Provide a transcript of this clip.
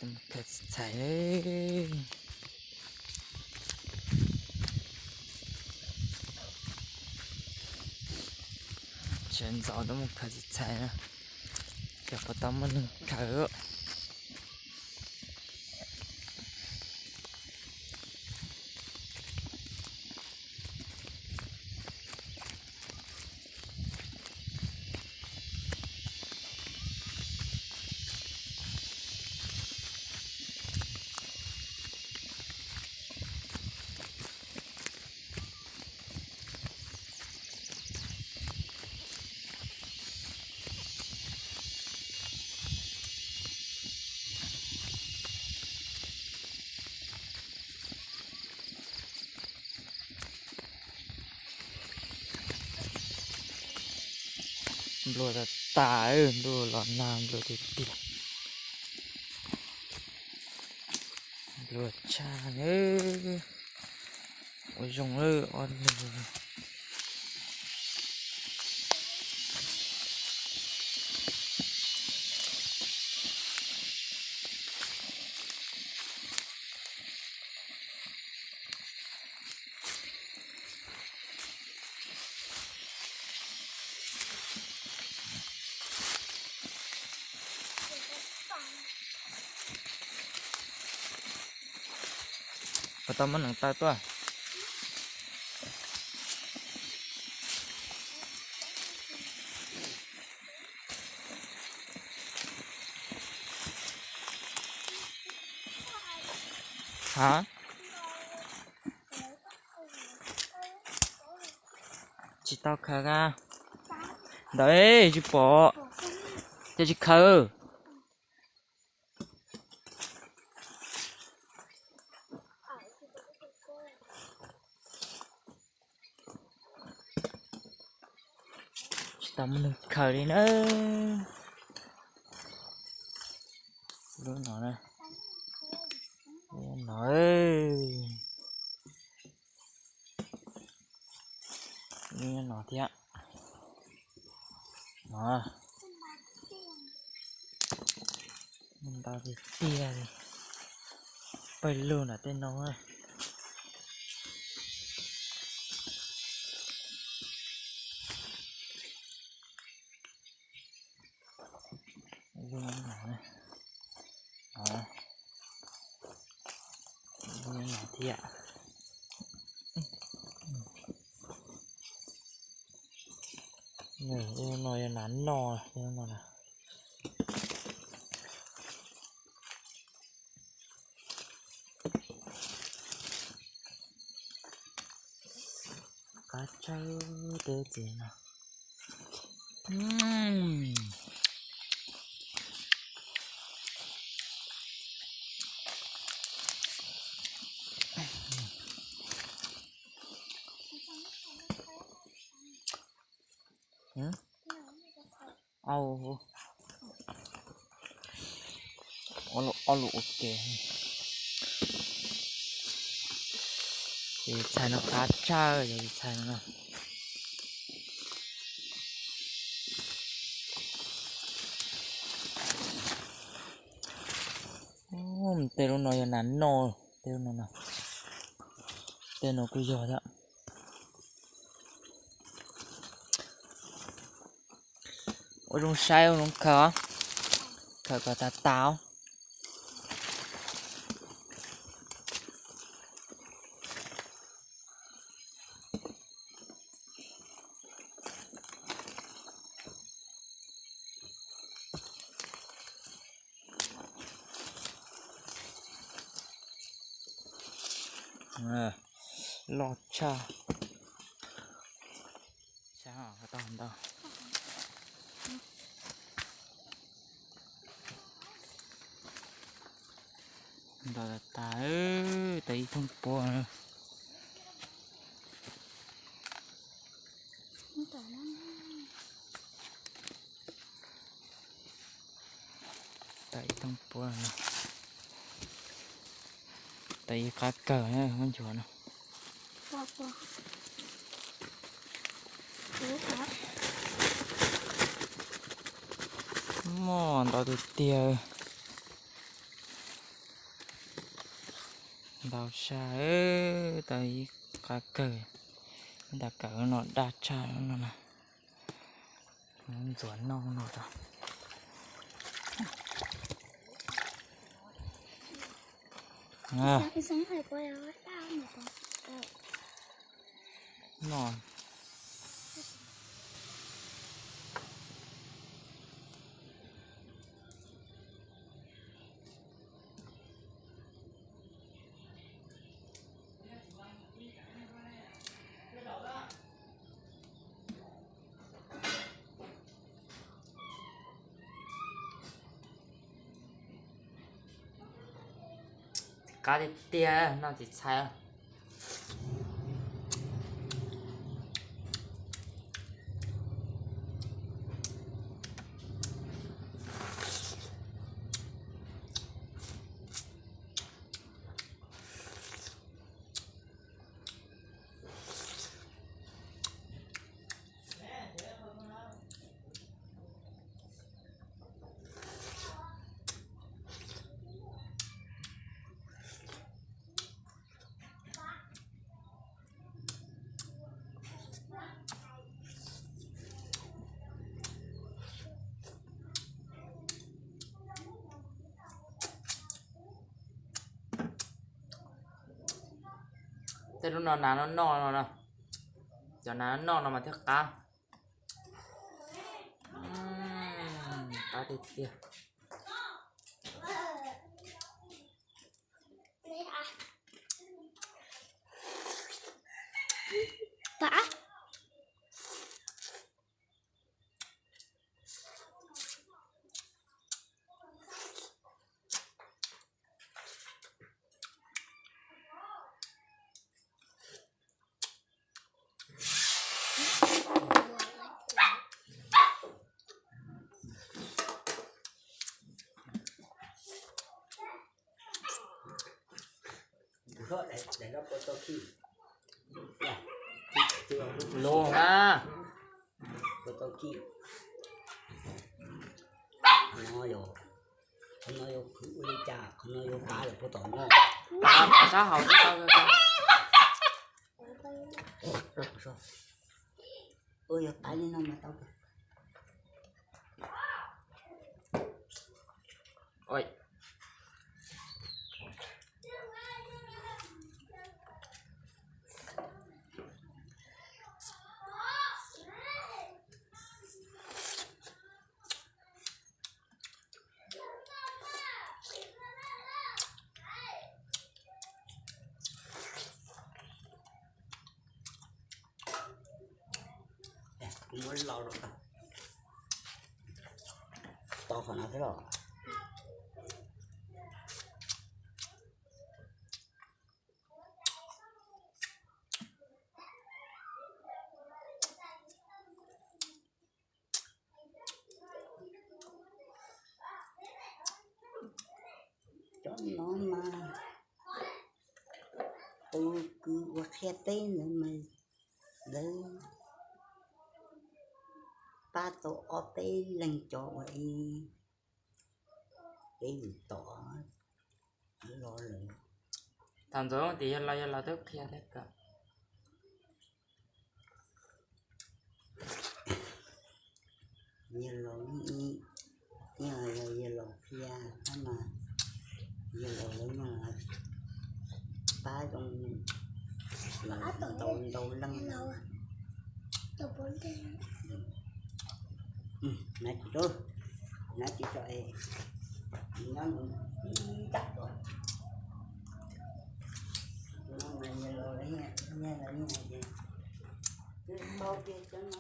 Khaws txhais, sawv ntxov tuaj mus khaws txhais na, xyov puas tau muaj neeg khaws. Nplua tas tas, nplua los nag nplua tiag tiag. Nplua tshaj nawb. Ua zoo lawm ob leeg. Puas tau muaj neeg taw tuaj? Ha? Tsis tau khaws a. Ntawd tsis pom. Cas tsis khaws? Tsis tau muaj neeg khaws li na. Lub no na. Lub no. Lub no thiab. No. Ntau tiag tiag li. Pawg lug nram tej no. Lub no, lub no thiab. Lub no yog nas noj, lub no na. Qab tsawb tej txiv no. Au, ob lub ua ke. Ces txhais no qab tsawb, ces txhais no. Tej lub no yog nas noj, tej lub no, tej no kuj yog thiab. Ua zoo saib ua zoo khaws, khaws kom tas tas. Loj tshaj. Tau ntau. Ntau tas tas, tau ib thooj puav. Tau ib thooj puav no. Tau ib qab kawg na, muab nchuav no. Muaj ntau tiag tiag. Ntau tshaj, tau ib qab kawg. Ib nta kawm no daj tshaj no na. Ntxuav noj no rau. No. Qab tiag tiag, noj tsis txhais. Tej lub no nas no noj no, cov nas no noj no mas thiaj qab. Qab tiag tiag. Los na. Qhov no yog, qhov no yog khwv ua li cas, qhov no yog pab lawm puag tom no. Sab hauv xwb tau. Ua yog pab li no mas tau. Kuv muab lo rau, to qhov no xwb los. Cov no mas tus kwv uas qhia peb ntawd mas lawv pab tau ob peb leeg cov uas ib peb tom los lawm. Thaum ntxov tias yog los yog los twb qhia thiab kawm. Yog los, yog los qhia tab mas yog los lawv no pab zoo ntau ntau leej. Nav tsis rau, nav tsis tso es nyob ntawm ib ntam ko. No mas yog los lawv, yog los yog hais tias twb paub tias cov